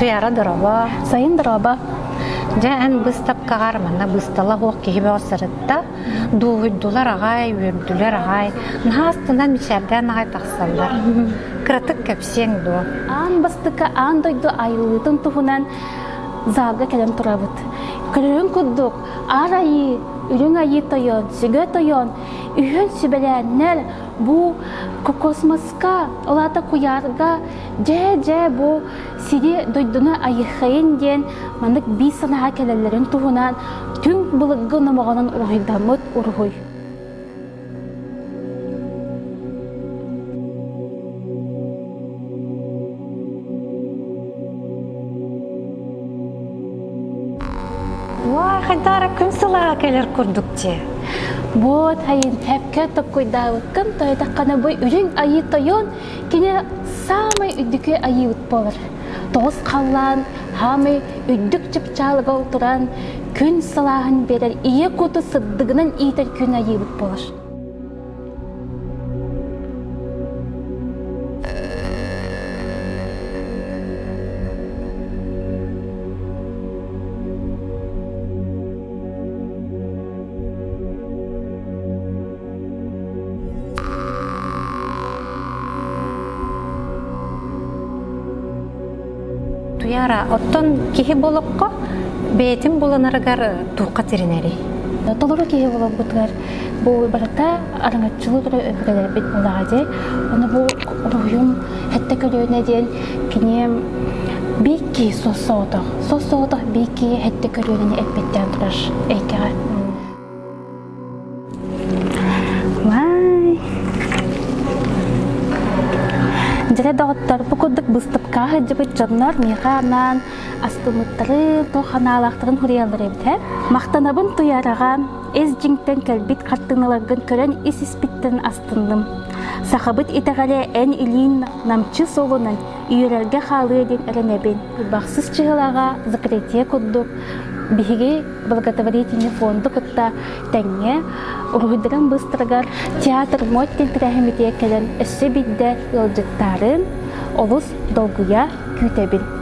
Туяра дорообо. Сайын дорообо. Дьэ, эн быыстапкаҕар манна быыстала суох киһи бөҕө сырытта. Дуоһуйдулар аҕай, үөрдүлэр аҕай. Наһаа астынан мичээрдээн аҕай тахсаллар. Кыратык кэпсиэҥ дуо? Аан бастакы аан дойду айыллыытын туһунан залга кэлэн турабыт. Көрөрүн курдук, Аар Айыы, Үрүҥ Айыы Тойон, Сүгэ Тойон үһүөн сүбэлээннэр бу космоска, ол аата куйаарга дьэ-дьэ бу сири дойдуну айыххайын диэн маннык биир санааҕа кэлэллэрин туһунан түҥ былыргы номоҕонон уруһуйдаммыт уруһуй. Уа, хайдара күн сылаа кэлэр курдук дии. Буот айын тэпкэ токкуйдаабыккын тойотаххана бу үрүҥ айыы тойон кини саамай үрдүкү айыыбыт буолар. Тоҕус халлаан хаамай үрдүк чыпчаалыга туран күн сылааһын биэрэр ийэ куту сырдыгынан иитэр күн айыыбыт буолар. Туяра, оттон киһи болоххо бэйэтин буланарыгар туохха тиринэрий? Толору киһи буоларбытыгар бу барыта араҥаччылыы турар өбүгэлэрбит буоллаҕа дии. Ону бу уруһуйум сэттэ көлүөнэ диэн кини биир киһи суос-соҕотох, суос-соҕотох биир киһи сэттэ көлүөнэни эппиттээн турар эйгэҕэ. Дьэрэ доҕоттор, бу курдук быыстапкаҕа сылдьыбыт дьоннор миэхэ анаан астыммыттарын, туох санаалаахтарын суруйаллар эбит ээ. Махтанабын Туйараҕа, ис дьиҥтэн кэлбит хартыыналаргын көрөн ис-испиттэн астынным. Сахабыт итэҕэлэ эн илиин намчы суолунан үөрэргэ хаалыа диэн эрэнэбин. Бахсыс чыһылаҕа закрытие курдук биһиги благотворительный фонду кытта тэҥҥэ уруһуйдарын быыстарыгар театр мод диэн тэрээһиммитигэр кэлэн өссө биирдэ ыалдьыттаарын олус долгуйа күүтэбин.